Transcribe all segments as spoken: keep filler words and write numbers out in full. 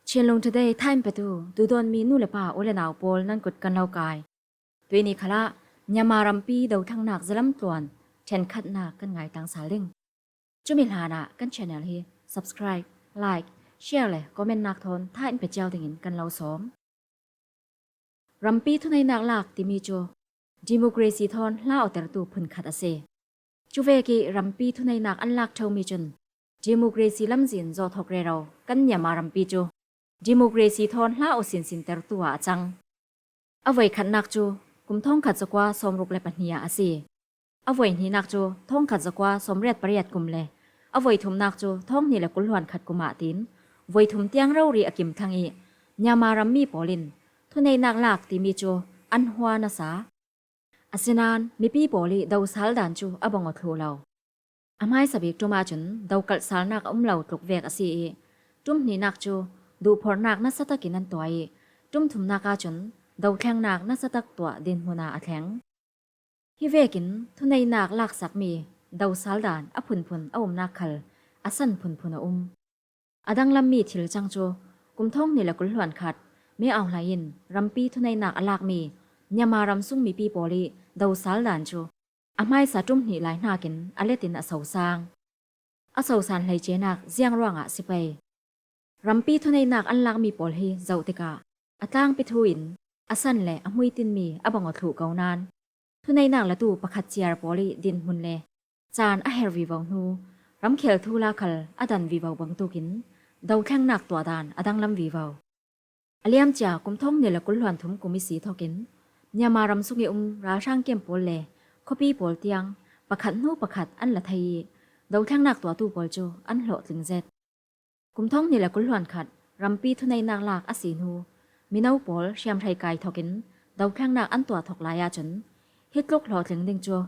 Chinlung Today thain petu duhdawtmi nu le pa u le nau pawl nan kut kan lo kai. Tuini khalah Myanmar rampi dothlengnak zalam tluan ṭhenkhatnak kan ngai tangsal ding. Cumi hlanah kan channel hi subscribe, like, share le comment nak thawn thain pe ciau dingin kan lo sawm. Rampi thuneihnak lak timi cu democracy thawn hla awtertu phunkhat a si. Cuvek ih rampi thuneihnak an lak ṭheumi cun democracy lamzin zawhthawk rero kan Myanmar rampi cu democracy thawn hla aw sinsintertu ah a cang. A voikhatnak cu kum thawngkhat zakua sawmruk le pahnih ah a si. A voihnihnak cu thawngkhat zakua sawmriat pariat kum le a voithumnak cu thawnghnih le kul hluan khat kum ah tiin voithum tiang rori a kim thlang ih Myanmar rammi pawl in thuneihnak lak timi cu an hua nasa. Asinain mipi pawl ih dosal dan cu a bang aw thluh lo. A hmaisa bik ṭum ahcun dokalh salnak a um lo tluk vek a si ih ṭum hnihnak cu duhphorhnak nasa takin an tuah ih ṭum thumnak ahcun dothlengnak nasa tak tuah dinhmun ah a thleng. Hi vekin thuneihnak laksakmi dosal dan a phunphun a umnak khal a san phunphun a um. A danglammi thil cang cu kum thawng hnih le kul hluan khat Min Aung Hlaing in rampi thuneihnak a lakmi Myanmar ram sung mipi pawl ih dosal dan cu a hmaisa ṭum hnih lai hnakin a let in a sosang. A sosan hleicenak ziang ruangah si pei? Rampi thuneihnak an lakmi pawl hi zoh tikah a tlangpi thu in a san le a hmuitinmi a bang aw thluh ko nain thuneihnak latu pakhat ciar pawl ih dinhmun le caan a her vivo hnu ramkhel thu la khal a dan vivo bangtukin dothlengnak tuahdan a danglam vivo. A liamcia kum thawng hnih le kul hluan thum kum ihsi thokin Myanmar ram sung ih um ralhrang kem pawl le khuapi pawl tiang pakhat hnu pakhat an la thei ih dothlengnak tuahtu pawl cu an hlawhtling zet. Kum thawng hnih le kul hluan khat rampi thuneihnak lak a si hnu mino pawl hriamhrei kai thokin dothlengnak an tuah thawk lai ahcun hi tluk hlawhtling ding cu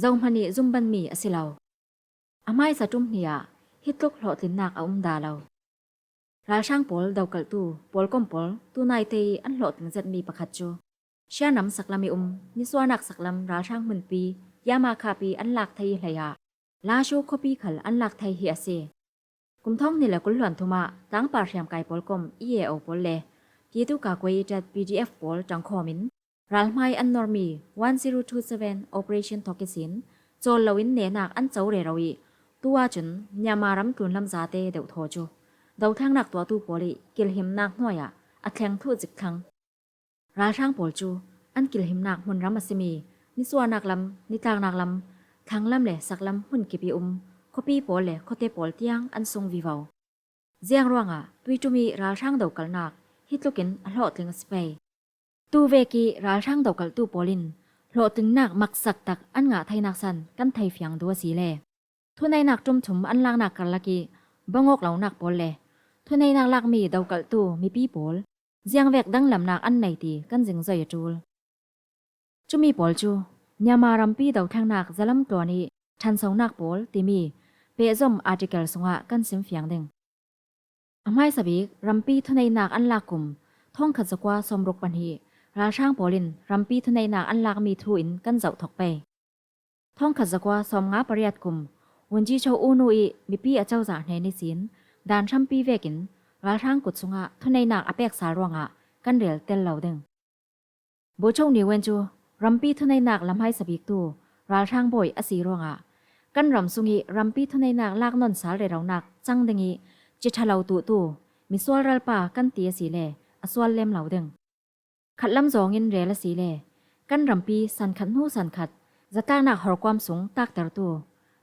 zohman ih zumbanmi a si lo. A hmaisa ṭum hnih ah hi tluk hlawhtlinnak a um dah lo. Ralhrang pawl dokalhtu pawlkom pawl tunaite ih an hlawhtling zetmi pakhat cu Shan ram saklam ih um nisuahnak saklam ralhrang hmunpi Yama Khapi an lak thei ih hleiah Lashu khuapi khal an lak thei hi a si. Kum thawng hnih le kul hluan thum ah tlangpar hriamkai pawlkom E A O pawl le Kitu Kakwei Tat P D F pawl ṭangkhawm in ralhmai an normi one zero two seven operation thawk ihsin cawl loin nehnak an co rero ih tu ahcun Myanmar ram tlunlam zate deuhthaw cu dothlengnak tuahtu pawl ih kilhimnak hnuai ah a thleng thluh zik thlang. Ralhrang pawl cu an kilhimnak hmunram a simi nisuahnak lam, nitlaknak lam, thlanglam le saklam hmunkip ih um khuapi pawl le khuate pawl tiang an sung vivo. Ziang ruangah tuiṭum ih ralhrang dokalhnak hi tlukin a hlawhtling a si pei? Tu vek ih ralhrang dokalhtu pawl in hlawhtlingnak maksak tak an ngah theinak san kan thei fiang duh a si le thuneihnak ṭumthum an laknak karlak ih bangawk lonak pawl le thuneihnak lakmi dokalhtu mipi pawl ziangvek danglamnak an nei ti kan zingzoi a ṭul. Cumi pawl cu Myanmar rampi dothlengnak zalam tluan ih ṭhansonak pawl timi pehzom article sungah kan sim fiang ding. A hmaisa bik rampi thuneihnak an lak kum thawngkhat zakua sawmruk pahnih ralhrang pawl in rampi thuneihnak an lakmi thu in kan zoh thawk pei. Thawngkhat zakua sawmnga pariat kum Win Ci Cho U nu ih mipi acozah hnen ihsin dan hrampi vekin ralhrang kut sungah thuneihnak a pek sal ruangah kan rel tel lo ding. Bogyoke Ne Win cu rampi thuneihnak la hmaisa biktu ralhrang bawi a si ruangah kan ram sung ih rampi thuneihnak lak nawn sal reronak cang ding ih ci ṭha lo tuhtu misual ralpa kan ti a si le a sual lem lo ding. Khatlam zawngin rel a si le kan rampi sankhat hnu sankhat zatlaknak horkuam sung taktertu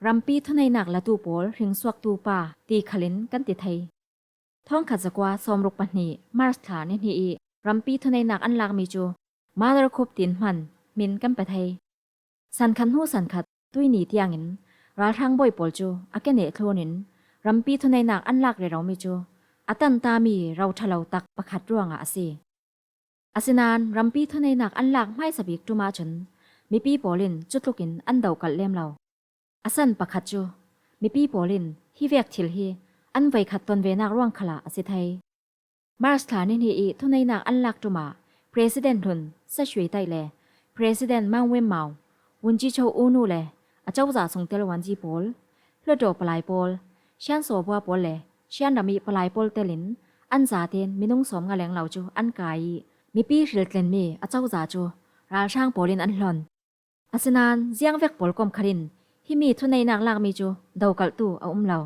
rampi thuneihnak latu pawl hringsuaktu pa ti khalin kan ti thei. Thawngkhat zakua sawmruk pahnih March thla ni hnih ih rampi thuneihnak an lakmi cu Mother Coup tin hman hmin kan pe thei. Sankhat hnu sankhat tuini tiangin ralhrang bawi pawl cu a keneh thlunin rampi thuneihnak an lak reromi cu a tantami ro ṭha lo tak pakhat ruangah a si. Asinain rampi thuneihnak an lak hmaisa bik ṭum ahcun mipi pawl in cutlukin an dokalh lem lo. A san pakhat cu mipi pawl in hi vek thil hi an voikhat ton venak ruang khalah a si thei. March thla ni hnih ih thuneihnak an lak ṭum ah President hlun Sa Shui Taih le President Maung Win Maung, Win Ci Cho U nu le acozah sungtel Wan Ci pawl, hluttaw palai pawl, Shan sawbua pawl le Shan ram ih palai pawl telin an zaten minung sawmnga leng lo cu an kai ih, mipi hriltlenmi a cozah cu ralhrang pawl in an hlon. Asinain ziangvek pawl komkhat in himi thuneihnak lakmi cu dokalhtu a um lo.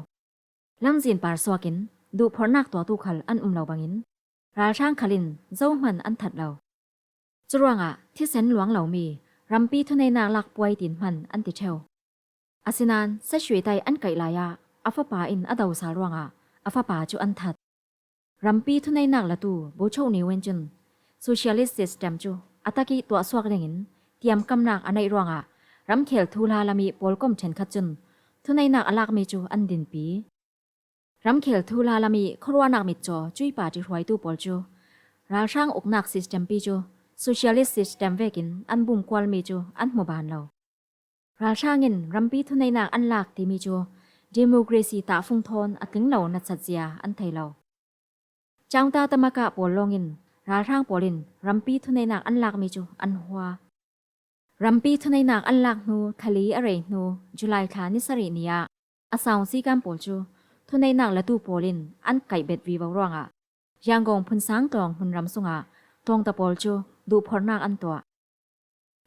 Lamzin par suak in duhphorhnak tuahtu khal an um lo bangin ralhrang khal in zohman an that lo. Curuangah thisen luang lomi rampi thuneihnak lak puai tiin hman an ti ṭheu. Asinain sasuitai an kaih lai ah a fapa in a do sal ruangah a fapa cu an that. Rampi thuneihnak latu Bogyoke Ne Win cun socialist system cu a tak ih tuahsuak dingin tiamkamnak a neih ruangah ramkhel thuhla lam ih pawlkom ṭhenkhat cun thuneihnak a lakmi cu an dinpi. Ramkhel thuhla lam ih khuaruahnak mitcaw cuih party hruaitu pawl cu ralhrang uknak system pi cu socialist system vekin an bumkualmi cu an hmu ban lo. Ralhrang in rampi thuneihnak an lak timi cu democracy tahfung thawn a tling lo natsat zia an thei lo. Chawngta Tamakha pawl lawngin ralhrang pawl in rampi thuneihnak an lakmi cu an hua. Rampi thuneihnak an lak hnu thla li a rei hnu July thla ni sarih ni ah Aung San Suu Kyi pawl cu thuneihnak latu pawl in an kaih bet vivo ruangah Yangon phunsang tlawng hmunram sungah tlawngta pawl cu duhphorhnak an tuah.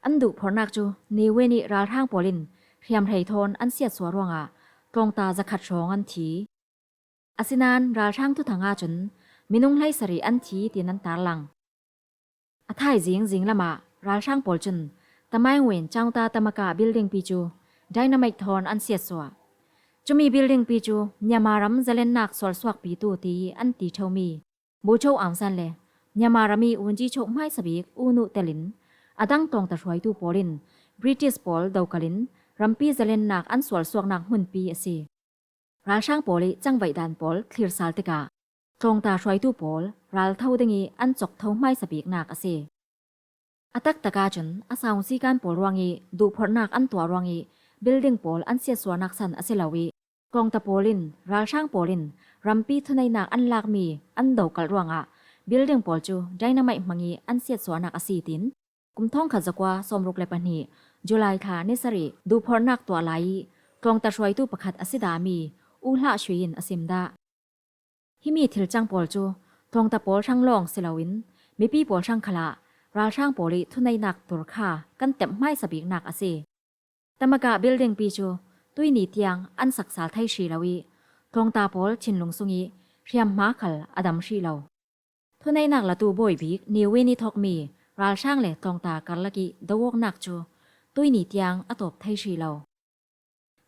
An duhphorhnak cu Ne Win ih ralhrang pawl in hriamhrei thawn an siatsuah ruangah tlawngta zakhat hrawng an thi. Asinain ralhrang thuthang ahcun minung hleisarih an thi tiin an tarlang. A thaizing zinglam ah ralhrang pawl cun Tamenglong in Chawngta Tamakha building pi cu dynamite thawn an siatsuah. Cumi building pi cu Myanmar ram zalennak sualsuakpitu tiih an ti ṭheumi Bogyoke Aung San le Myanmar ram ih Wunji Chok hmaisabik U Nu telin a dang tlawngta hruaitu pawl in British pawl dokalh in rampi zalennak an sualsuaknak hmunpi a si. Ralhrang pawl ih cangvaih dan pawl thlir sal tikah tlawngta hruaitu pawl raltho ding ih an cawktho hmaisabiknak a si. A taktak ahcun Aung San Suu Kyi pawl ruangih duhphorhnak an tuah ruangih building pawl an siatsuahnak san a si lo ih tlawngta pawl in ralhrang pawl in rampi thuneihnak an lakmi an dokalh ruangah building pawl cu dynamite hmangih an siatsuahnak a si tiin kum thawngkhat zakua sawmruk le pahnih July thla ni sarih duhphorhnak tuah lai ih tlawngta hruaitu pakhat a si dahmi U Hlah Shui in a sim dah. Himi thilcang pawl cu tlawngta pawl hrang lawng si loin mipi pawl hrang khalah ralhrang pawl ih thuneihnak tur kha kan tep hmaisabiknak a si. Tamakha building pi cu tuihni tiang an sak sal thei hrih lo ih tlawngta pawl thinlung sungih hriamhma khal a dam hrih lo. Thuneihnak latu bawi bik Ne Win ih thawkmi ralhrang le tlawngta karlak ih do awknak cu tuihni tiang a tawp thei hrih lo.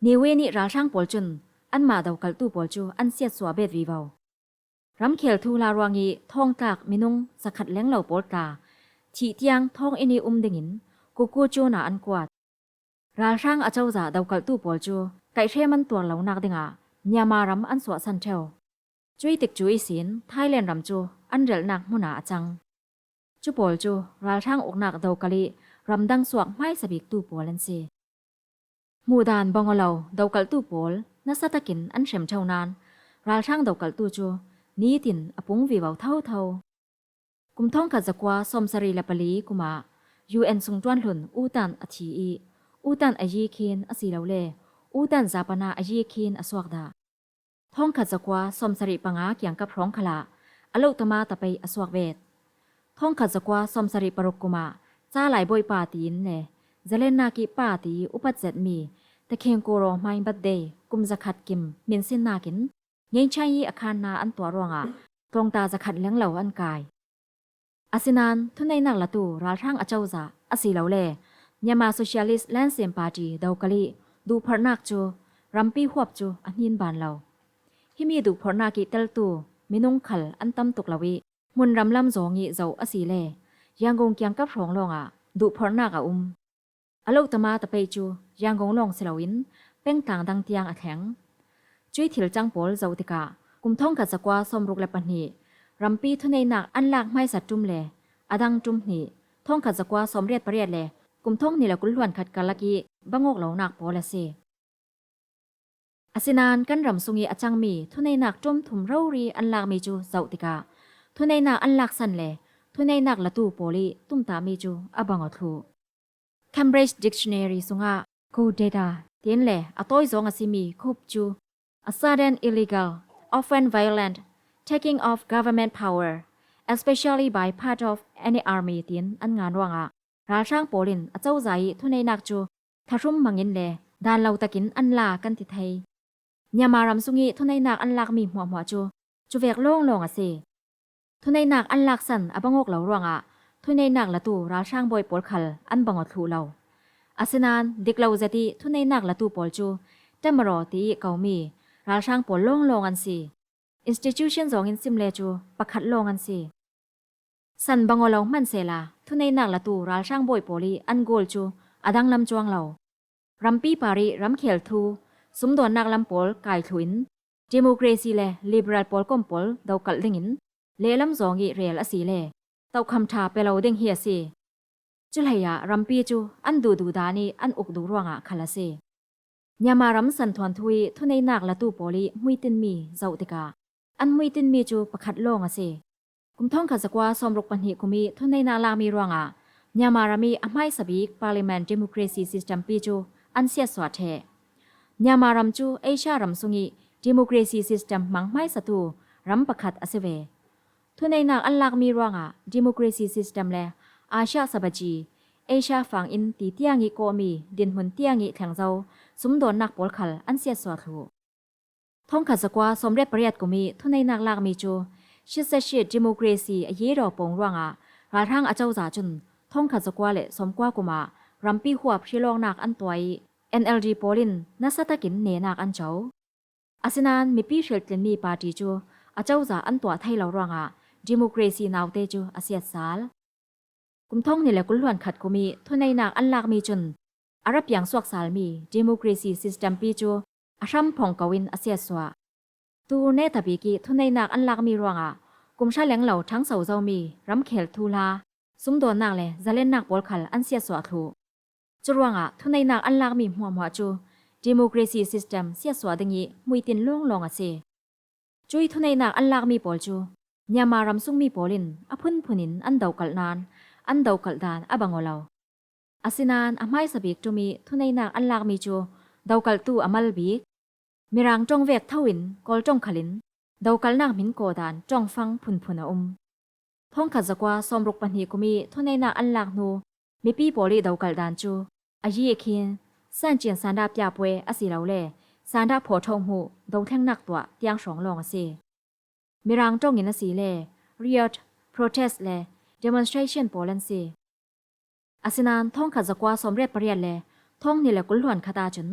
Ne Win ih ralhrang pawl cun anmah dokalhtu pawl cu an siatsuah bet vivo. Ramkhel thuhla ruangih thawngtlak minung zakhat leng lo pawl tla thih tiang thawnginn ih um dingin Kuku cun ah an kuat. Ralhrang a cozah dokalhtu pawl cu kaihhrem an tuar lonak dingah Myanmar ram an suahsan ṭheu. Cuih tikcu ihsin Thailand ram cu an relhnak hmun ah a cang. Cu pawl cu ralhrang uknak dokalh ih ramdang suak hmaisabiktu pawl an si. Hmuhdan bang aw lo dokalhtu pawl nasa takin an hrem ṭheu nain ralhrang dokalhtu cu nitin a pung vivo thotho. Kum thawngkhat zakua sawmsarih le pali kum ah U N sungṭuan hlun U Thant a thi ih U Thant a yi khin asilole U Thant Zapana a yi khin a suak dah. Thawngkhat zakua sawmsarih panga kiangkap hrawng khalah a lohtama tapeih a suak bet. Thawngkhat zakua sawmsarih paruk kum ah Ca Lai Bawi pa tiin le zalennak ih pa ti upat zetmi Takheng Koro Hmai Bat Day kum zakhat kim minsinnak in Ngeichai ih a khanna an tuah ruangah tlawngta zakhat leng lo an kai. Asinain thuneihnak latu ralhrang a cozah asilole Myanmar Socialist Landsem Party dokalh ih duhphorhnak cu rampi huap cu a hnin ban lo. Himi duhphorhnak ih teltu minung khal an tam tuk lo ih hmunram lam zawng ih zoh asile Yangon kiangkap hrawng lawngah duhphorhnak a um. A lohtama tapeih cu Yangon lawng si loin pengtlang dang tiang a thleng. Cuih thilcang pawl zoh tikah kum thawngkhat zakua sawmruk le pahnih rampi thuneihnak an lak hmaisa ṭum le a dang ṭum hnih thawngkhat zakua sawmriat pariat le kum thawng hnih le kul hluan khat karlak ih bang awk lonak pawl a si. Asinain kan ram sungih a cangmi thuneihnak ṭum thum rori an lakmi cu zoh tikah thuneihnak an laksan le thuneihnak latu pawl ih tumtahmi cu a bang aw thluh. Cambridge Dictionary sungah coup d'état tiin le a tawizawng a simi coup cu a sudden, illegal, often violent, taking of government power, especially by part of any army, tiin an ngan ruangah ralhrang pawl in a cozah ih thuneinak cu thahrum hmangin le daan lo takin an la kan ti thei. Myanmar ram sungih thuneinak an lakmi hmuahhmuah cu cuvek lawnglawng a si. Thuneinak an laksan a bang awk lo ruangah thuneinak latu ralhrang bawi pawl khal an bang aw thluh lo. Asinain dik lo zet ih thuneinak latu pawl cu tamaraw tiih komi ralhrang pawl lawnglawng an si. Institution zawngin sim le cu pakhat lawng an si. San bang aw lo hmansehla thuneinak latu ralhrang bawi pawl ih an goal cu a danglam cuang lo. Rampi par ih ramkhel thu, sumdawnnak lam pawl kai thluh in democracy le liberal pawlkom pawl dokalh dingin lehlam zawng ih rel a si le tohkham ṭha pe lo ding hi a si. Cuhleiah rampi cu an duhduh daan ih an uk duh ruangah khal a si. Myanmar ram santhuanthu ih thuneinak latu pawl ih hmuitinmi zoh tikah an hmuitinmi cu pakhat lawng a si. Kum thawngkhat zakua sawmruk pahnih kum ih thuneinak lakmi ruangah Myanmar ram ih a hmaisa bik parliament democracy system pi cu an siatsuah ṭheh. Myanmar ram cu Asia ram sungih democracy system hmang hmaisatu ram pakhat a si ve. Thuneinak an lakmi ruangah democracy system le Asia sabaji, Asia fangin ti tiang ih kawhmi dinhmun tiang ih thlengzo sumdawnnak pawl khal an siatsuah thluh. Thawngkhat zakua sawmriat pariat kum ih thuneinak lakmi cu shitsashi democracy a yiraw pawng ruangah ralhrang a cozah cun thawngkhat zakua le sawmkua kum ah rampi huap hrilawknak an tuah ih N L D pawl in nasa takin nehnak an co. Asinain mipi hriltlinmi party cu a cozah an tuah thei lo ruangah democracy naute cu a siat sal. Kum thawng hnih le kul hluan khat kum ih thuneinak an lakmi cun a ra piang suak salmi democracy system pi cu a hram phongko in a siatsuah. Tu neta bik ih thuneinak an lakmi ruangah kum hra leng lo ṭhangso zomi ramkhel thuhla, sumdawnnak le zalennak pawl khal an siatsuah thluh. Curuangah thuneinak an lakmi hmuahhmuah cu democracy system siatsuah ding ih hmuitin lawnglawng a si. Cuih thuneinak an lakmi pawl cu Myanmar ram sungmi pawl in a phunphun in an dokalh nain an dokalh daan a bang aw lo. Asinain a hmaisa bik ṭum ih thuneinak an lakmi cu dokalhtu a mal bik, Mirang ṭong vek tho in Kawl ṭong khal in dokalhnak hmin kawh daan ṭongfang phunphun a um. Thawngkhat zakua sawmruk pahnih kum ih thuneinak an lak hnu mipi pawl ih dokalh daan cu a yi a khin Sancian Sanda Pyapwe asilole Sanda Phawṭho Hmuh dothlengnak tuah tiang hrawng lawng a si. Mirang ṭong in asile riot, protest le demonstration pawl an si. Asinain thawngkhat zakua sawmriat pariat le thawng hnih le kul hluan khat ahcun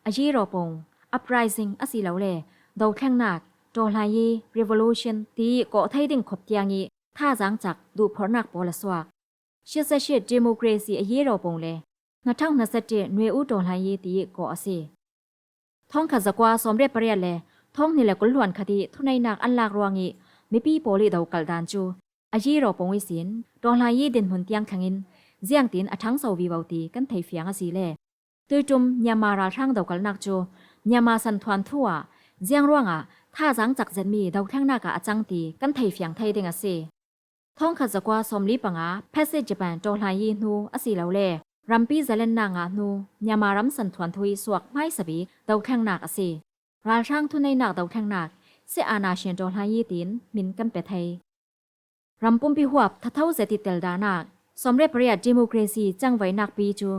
a yiraw pawng uprising asilole dothlengnak, ṭawhlanyi, revolution tiih kawh thei ding khop tiang ih thazaang cak duhphorhnak pawl a suak. Shitsashi democracy a yiraw pawng le hnaṭhang hnasat ṭi nue u ṭawhlanyi tiih kawh a si. Thawngkhat zakua sawmriat pariat le thawng hnih le kul hluan khat ih thuneinak an lak ruangih mipi pawl ih dokalh daan cu a yiraw pawng ihsin ṭawhlanyi dinhmun tiang thlengin ziangtin a ṭhangso vivo ti kan thei fiang asile tuiṭum Myanmar ralhrang dokalhnak cu Myanmar santhuanthu ah ziang ruangah thazaang cak zetmi dothlengnak ah a cang ti kan thei fiang thei ding a si. Thawngkhat zakua sawmli panga Pacific Japan ṭawhlanyi hnu asilole rampi zalennak ngah hnu Myanmar ram santhuanthu ih suak hmaisa bik dothlengnak a si. Ralhrang thuneinak dothlengnak, siahnashin ṭawhlanyi tiin min kan pe thei. Ram pumpi huap thatho zet ih tel daanak, sawmriat pariat democracy cangvaihnak pi cu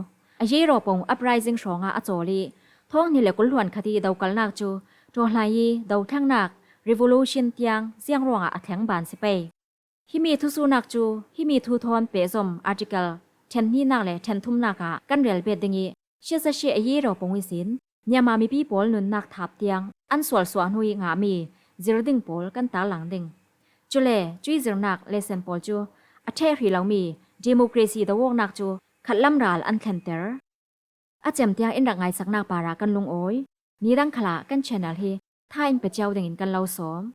a yiraw pawng uprising hrawngah a cawl ih thawng hnih le kul hluan khat ih dokalhnak cu ṭawhlanyi, dothlengnak, revolution tiang ziang ruangah a thleng ban si pei. Himi thusuhnak cu himi thu thawn pehzom article ṭhen hnihnak le ṭhen thumnak ah kan relbet ding ih shitsashi a yiraw pawng ihsin Myanmar mipi pawl nunnak thap tiang an sualsuah hnu ih ngahmi zir ding pawl kan tarlang ding. Cule cuih zirnak lesson pawl cu a ṭheh hrih lomi democracy do awknak cu khatlam ral an thlenter. A cem tiang in rak ngaisaknak parah kan lungawi. Nidang khalah kan channel hi tha in pe cio dingin kan lo sawm.